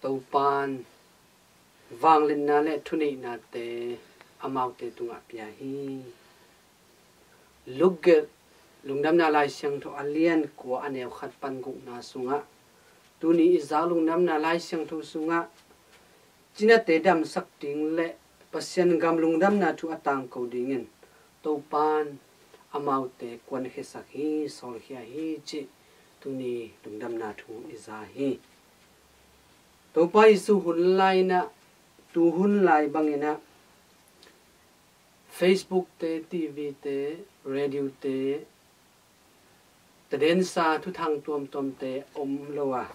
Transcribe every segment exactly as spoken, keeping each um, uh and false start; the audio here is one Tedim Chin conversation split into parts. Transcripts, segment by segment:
Topan vangliatna le thuneihnate amaute tungah pia hi. Luk gelh, Lungdamna Lai Siangtho a lian kua, a neu khat pan gukna sungah, tuni i zak Lungdamna Lai Siangtho sungah cinate damsak ding le Pasian gam lungdamna thu a tangko dingin Topan amaute kuankhiasak hi, sawlkhia hi cih tuni lungdamna thu i za hi. Topa Jesu hun lai-inah, tu hun lai banginah Facebook te, T V te, radio te, tadensa thuthang tuamtuamte om lo a,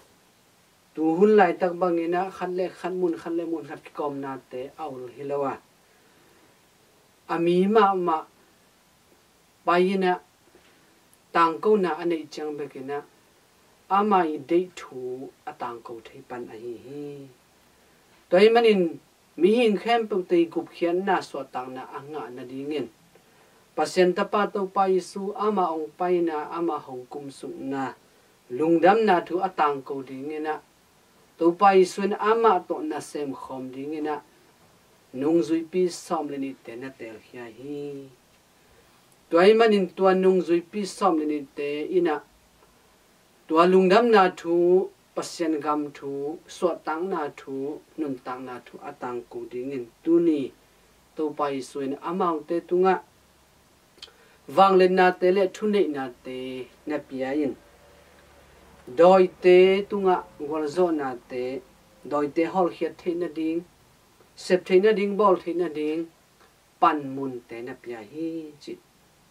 tu hun laitak banginah khat le khat mun, khat le mun khat kikawmnate a ul hi lo a, a mi mahmah pai-inah tangkona a neih ciang bekinah ama i deih thu a tangko thei pan ahi hi. Tua ahih manin mihing khempeuh tei gupkhiatna, suahtakna a ngah nadingin Pasian Tapa Topa Jesu ama hong paina, ama hong kumsukna lungdamna thu a tangko dinginah Topa Jesu in amah tawh na semkhawm dinginah nungzuipi sawm le nihte na teelkhia hi. Tua ahih manin tua nungzuipi sawm le nihte inah tua lungdamna thu, Pasian gam thu, suahtakna thu, nuntakna thu a tangko dingin tuni Topa Jesu in amaute tungah vangliatnate le thuneihnate na pia in, dawite tungah gualzawhnate, dawite hawlkhiat theih nading, sep theih nading, bawl theih nading panmunte na pia hi cih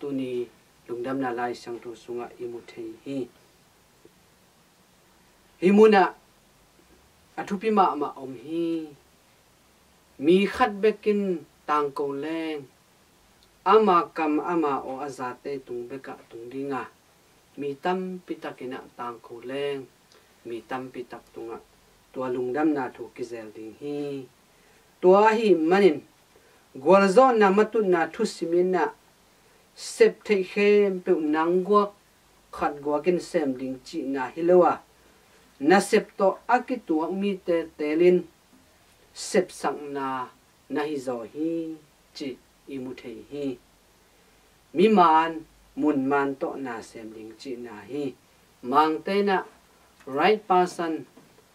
tuni Lungdamna Lai Siangtho sungah i mu thei hi. Hih munah a thupi mahmah om hi. Mi khat bekin tangko leng ama kam, ama aw a zate tung bekah tung dinga, mi tampi takinah tangko leng mi tampi tak tungah tua lungdamna thu kizel ding hi. Tua ahih manin gualzawhna matutna thusim inah sep theih khempeuh nang guak khat guakin sem ding cihna hi lo a, nasep tawh a kituak mite teelin sepsakna na hizaw hi cih i mu thei hi. Mimaan munmaan tawh na sem ding cihna hi. Mangte inah right person,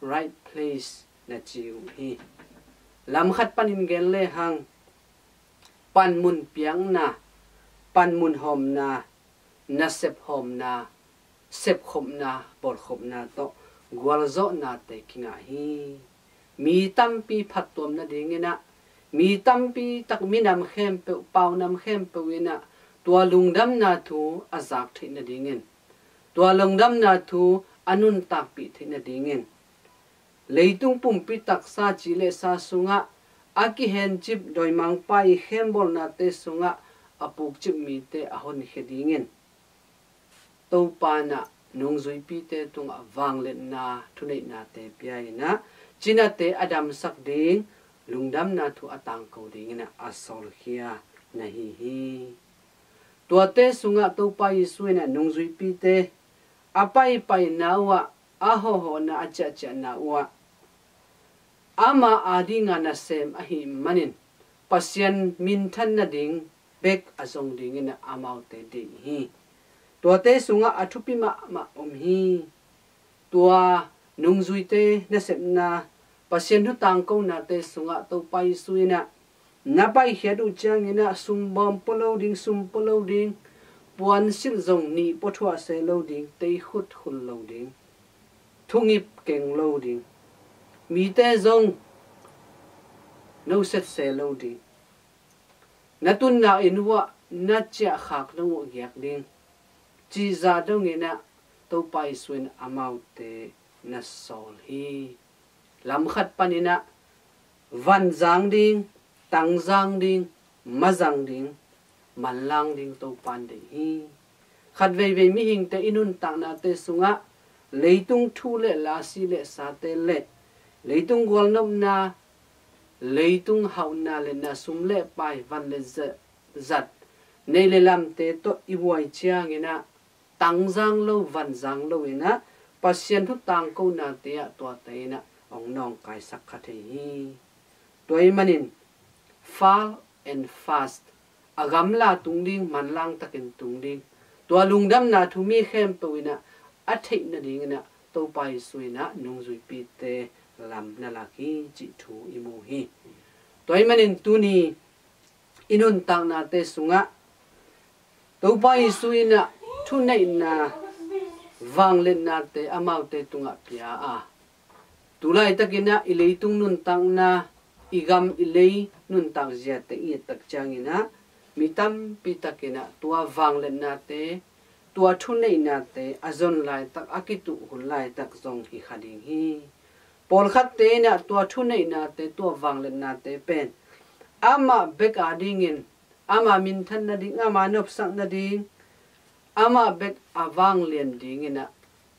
right place na ci uh hi. Lamkhat panin gen lehang panmun piakna, panmun hawmna, nasep hawmna, sepkhopna, bawlkhopna tawh gualzawhnate kingah hi. Mi tampi phattuam nadinginah, mi tampi tak minam khempeuh, paunam khempeuh inah tua lungdamna thu a zak theih nadingin, tua lungdamna thu a nuntakpih theih nadingin, leitung pumpi taksa ci le sa sungah a kihencip dawimangpa i khembawlnate sungah a pukcip mite a honkhia dingin Topa inah nungzuipite tungah vangliatna thuneihnate pia inah cinate a damsak ding lungdamna thu a tangko dinginah a sawlkhia na hi hi. Tuate sungah Topa Jesu inah nungzuipite a paipaina uhah, a hawhawhna, a ciahciahna uhah ama adinga nasem ahih manin Pasian minthan nading bek a zong dinginah amaute deih hi. Tuate sungah a thupi mahmah om hi. Tua nungzuite nasepna, Pasian thu tangkonate sungah Topa Jesu inah na paikhiat uh cianginah sum bawm pua lo ding, sum pua lo ding, puansilh zong nih pua thuah se lo ding, teikhut khul lo ding, thungip keng lo ding, mite zong no setse lo ding, na tunna inn uhah na ciahkhak dong uh giak ding, cihzah donginah Topa Jesu in amaute na sawl hi. Lamkhat paninah vanzang ding, tangzang ding, mazang ding, manlang ding Topa in deih hi. Khat veivei mihingte i nuntaknate sungah leitung thu le la, si le sate le leitung gualnopna, leitung hauhna le na, sum le pai, van le ze-, zat, nei le lamte tawh i buai cianginah tangzang lo, vanzang loinah Pasian thu tangkonate ah tuate inah hong nawngkaisak kha thei hi. Tua ahih manin fal and fast, a gamla tung ding, manlang takin tung ding, tua lungdamna thu mi khempeuh in ah a theih nadingin ah Topa Jesu in ah nungzuipite lam na lak hi cih thu i mu hi. Tua ahih manin tuni i nuntaknate sungah Topa Jesu in ah thuneihna, vangliatnate amaute tungah pia a, tu laitakin ah i leitung nuntakna, i gam i lei nuntak ziate i et tak ciangin ah mi tampi takin ah tua vangliatnate, tua thuneihnate a zon laitak, a kituh hun laitak zong hi kha ding hi. Pawlkhatte in ah tua thuneihnate, tua vangliatnate pen amah bek a dingin, ama minthan nading, ama nopsak nading, amah bek a vanglian dingin ah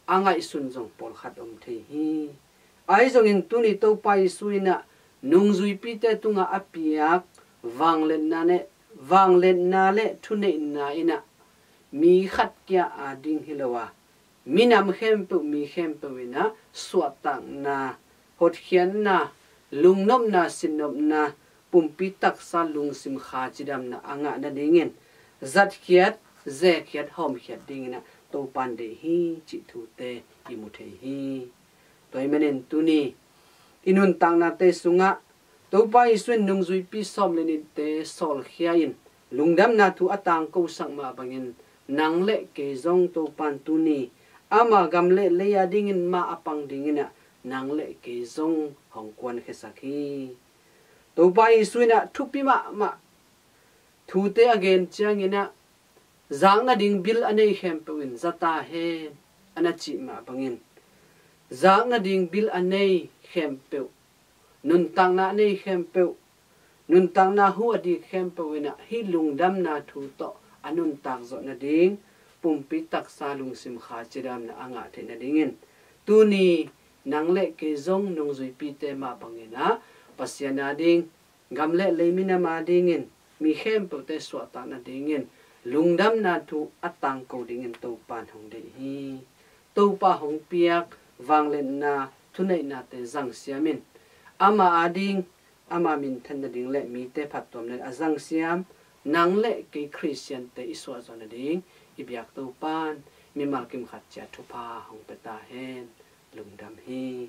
a ngaihsun zong pawlkhat om thei hi. Ahi zongin tuni Topa Jesu in ah nungzuipite tungah a piak vangliatna le, vangliatna le thuneihna in ah mi khat kia a ding hi lo a, minam khempeuh, mi khempeuh in ah suahtakna, hotkhiatna, lungnopna, sinnopna, pumpi taksa lungsim kha cidamna a ngah nadingin zatkhiat, zekhiat, hawmkhiat dingin ah Topa in deih hi cih thute i mu thei hi. Tua ahih manin tuni i nuntaknate sungah Topa Jesu in nungzuipi sawm le nihte sawlkhia in lungdamna thu a tangkosak mah bangin nang le kei zong Topa in tuni ama gam le lei a dingin mah a pang dingin ah nang le kei zong hong kuankhiasak hi. Topa Jesu in ah thupi mahmah thute a gen ciangin ah zak nading bil a nei khempeuh in za ta hen a na cih mah bangin zak nading bil a nei khempeuh, nuntakna a nei khempeuh, nuntakna hu a dik khempeuh in ah hih lungdamna thu tawh a nuntak zawh nading, pumpi taksa lungsim kha cidamna a ngah theih nadingin tuni nang le kei zong nungzuipite mah bangin ah Pasian a ding, gam le lei minam a dingin, mi khempeuhte suahtak nadingin lungdamna thu a tangko dingin Topa in hong deih hi. Topa hong piak vangliatna, thuneihnate zangsiam in, ama a ding, ama minthan nading le mite phattuamna a zangsiam nang le kei Khristiante i suah zawh nading i biak Topa in mimal kim khat ciat thupha hong pia ta hen. Lungdam hi.